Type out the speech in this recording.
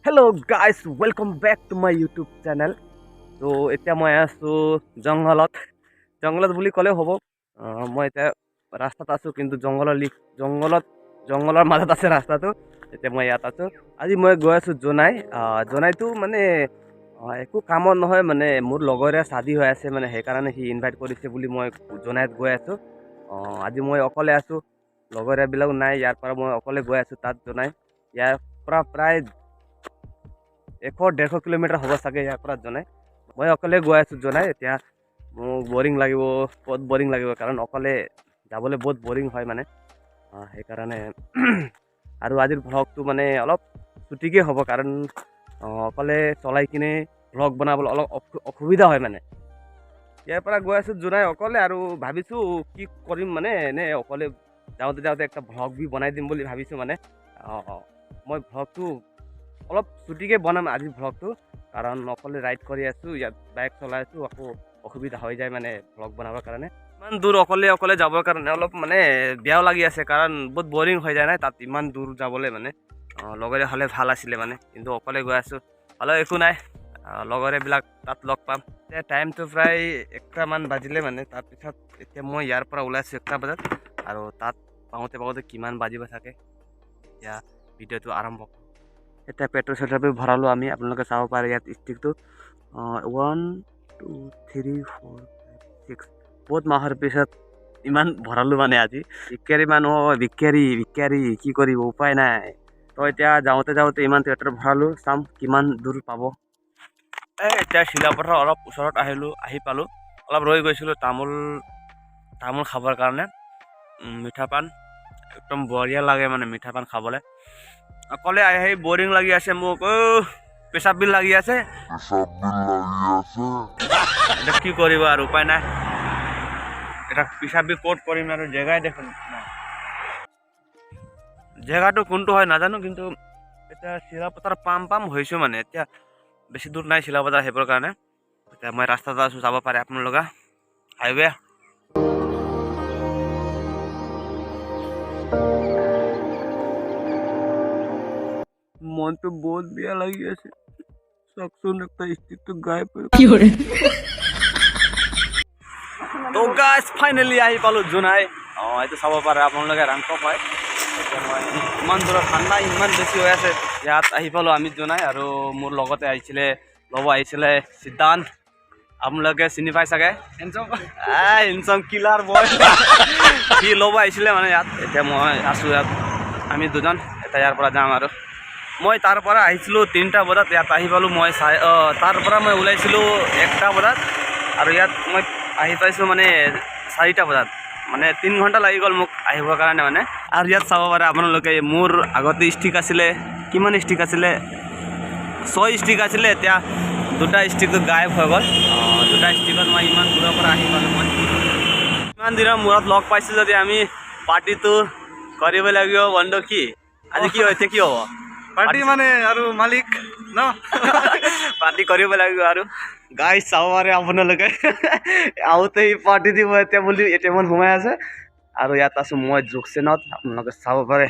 Hello guys, welcome back to my YouTube channel. ত' এতিয়া মই আছোঁ জংঘলত। জংঘলত বুলি ক'লেও হ'ব। মই এতিয়া ৰাস্তাত আছোঁ, কিন্তু জংঘলৰ লিক জংঘলত জংঘলৰ মাজত আছে ৰাস্তাটো। এতিয়া মই ইয়াত আছোঁ। আজি মই গৈ আছোঁ জোনাই। জোনাইটো মানে একো কামত নহয়, মানে মোৰ লগৰে শাদি হৈ আছে, মানে সেইকাৰণে সি ইনভাইট কৰিছে বুলি মই জোনাইত গৈ আছোঁ। আজি মই অকলে আছোঁ, লগৰীয়াবিলাক নাই। ইয়াৰ পৰা মই অকলে গৈ আছোঁ তাত জোনাই। ইয়াৰ পৰা প্ৰায় 100-150 কিলোমিটাৰ হ'ব চাগে ইয়াৰ পৰা জোনাই। মই অকলে গৈ আছোঁ জোনাই। এতিয়া মোক বৰিং লাগিব, বহুত বৰিং লাগিব, কাৰণ অকলে যাবলৈ বহুত বৰিং হয় মানে। সেইকাৰণে আৰু আজিৰ ভ্লগটো মানে অলপ চুটিকৈ হ'ব, কাৰণ অকলে চলাই কিনে ভ্লগ বনাবলৈ অলপ অসুবিধা হয় মানে। ইয়াৰ পৰা গৈ আছোঁ জোনাই অকলে আৰু ভাবিছোঁ কি কৰিম, মানে এনেই অকলে যাওঁতে যাওঁতে একটা ভ্লগ বি বনাই দিম বুলি ভাবিছোঁ মানে। অঁ, মই ভ্লগটো অলপ চুটিকৈ বনাম আজি ভ্লগটো, কাৰণ অকলে ৰাইড কৰি আছোঁ, ইয়াত বাইক চলাই আছোঁ, আকৌ অসুবিধা হৈ যায় মানে ভ্লগ বনাবৰ কাৰণে। ইমান দূৰ অকলে অকলে যাবৰ কাৰণে অলপ মানে বেয়াও লাগি আছে, কাৰণ বহুত বৰিং হৈ যায় নাই তাত ইমান দূৰ যাবলৈ মানে। লগৰীয়া হ'লে ভাল আছিলে মানে, কিন্তু অকলে গৈ আছোঁ, হ'লেও একো নাই, লগৰীয়াবিলাক তাত লগ পাম। এতিয়া টাইমটো প্ৰায় 1টামান বাজিলে মানে। তাৰপিছত এতিয়া মই ইয়াৰ পৰা ওলাইছোঁ 1টা বজাত, আৰু তাত পাওঁতে পাওঁতে কিমান বাজিব চাগে। এতিয়া ভিডিঅ'টো আৰম্ভ। এতিয়া পেট্ৰল চেট্ৰল ভৰালোঁ আমি। আপোনালোকে চাব পাৰে ইয়াত ষ্টিকটো 1, 2, 3, 4, 5, 6। বহুত মাহৰ পিছত ইমান ভৰালোঁ মানে আজি। ভিক্ষাৰী মানুহ, ভিক্ষাৰী ভিক্ষাৰী, কি কৰিব, উপায় নাই। তো এতিয়া যাওঁতে যাওঁতে ইমান পেট্ৰল ভৰালোঁ, চাম কিমান দূৰ পাব। এই এতিয়া চিলাপথাৰ অলপ ওচৰত আহিলোঁ, আহি পালোঁ। অলপ ৰৈ গৈছিলোঁ তামোল খাবৰ কাৰণে। মিঠা পাণ একদম বঢ়িয়া লাগে মানে মিঠা পাণ খাবলৈ। অকলে আহি বৰিং লাগি আছে মোক, অ' পেচাব বিল লাগি আছে। এতিয়া কি কৰিব আৰু, উপায় নাই। এতিয়া পেচাব বিল ক'ত কৰিম আৰু, জেগাই দেখোন নাই। জেগাটো কোনটো হয় নাজানো, কিন্তু এতিয়া চিলাপথাৰ পাম পাম হৈছোঁ মানে। এতিয়া বেছি দূৰ নাই চিলাপথাৰ আহিবৰ কাৰণে। এতিয়া মই ৰাস্তাত আছোঁ, যাব পাৰে আপোনালোকে হাইৱে। মনটো বহুত বেয়া লাগি আছে। চাওকচোন, একটা ষ্টিকটো গায়ব হৈ। তো গাইজ, ফাইনেলি আহি পালোঁ জোনাই। অঁ, এইটো চাব পাৰে আপোনালোকে, ৰাংকপ হয়। এতিয়া মই ইমান দূৰত, ঠাণ্ডা ইমান বেছি হৈ আছে। ইয়াত আহি পালোঁ আমি জোনাই, আৰু মোৰ লগতে আহিছিলে, ল'ব আহিছিলে সিদ্ধান্ত, আপোনালোকে চিনি পাই চাগে, হেণ্ডচাম কিলাৰ বয়। সি ল'ব আহিছিলে মানে ইয়াত। এতিয়া মই আছোঁ ইয়াত, আমি দুজন এতিয়া ইয়াৰ পৰা যাম। আৰু মই তাৰ পৰা আহিছিলোঁ 3টা বজাত, ইয়াত আহি পালোঁ মই চাই। তাৰ পৰা মই ওলাইছিলোঁ 1টা বজাত, আৰু ইয়াত মই আহি পাইছোঁ মানে 4টা বজাত, মানে 3 ঘণ্টা লাগি গ'ল মোক আহিবৰ কাৰণে মানে। আৰু ইয়াত চাব পাৰে আপোনালোকে, মোৰ আগতে ষ্টিক আছিলে, কিমান ষ্টিক আছিলে, 6 ষ্টিক আছিলে। এতিয়া দুটা ষ্টিকটো গায়ব হৈ গ'ল। দুটা ষ্টিকত মই ইমান দূৰৰ পৰা আহি পালোঁ। মই ইমান দিনৰ মূৰত লগ পাইছোঁ যদি আমি পাৰ্টিটো কৰিব লাগিব। বন্ধু, কি আজি কি হৈছে, কি হ'ব? পাৰ্টি মানে আৰু মালিক ন। পাৰ্টি কৰিব লাগিব। আৰু গাইজ, চাব পাৰে আপোনালোকে, আহোঁতে সি পাৰ্টি দিব এতিয়া বুলি এ টি এমত সোমাই আছে, আৰু ইয়াত আছোঁ মই জোকচেনত, আপোনালোকে চাব পাৰে।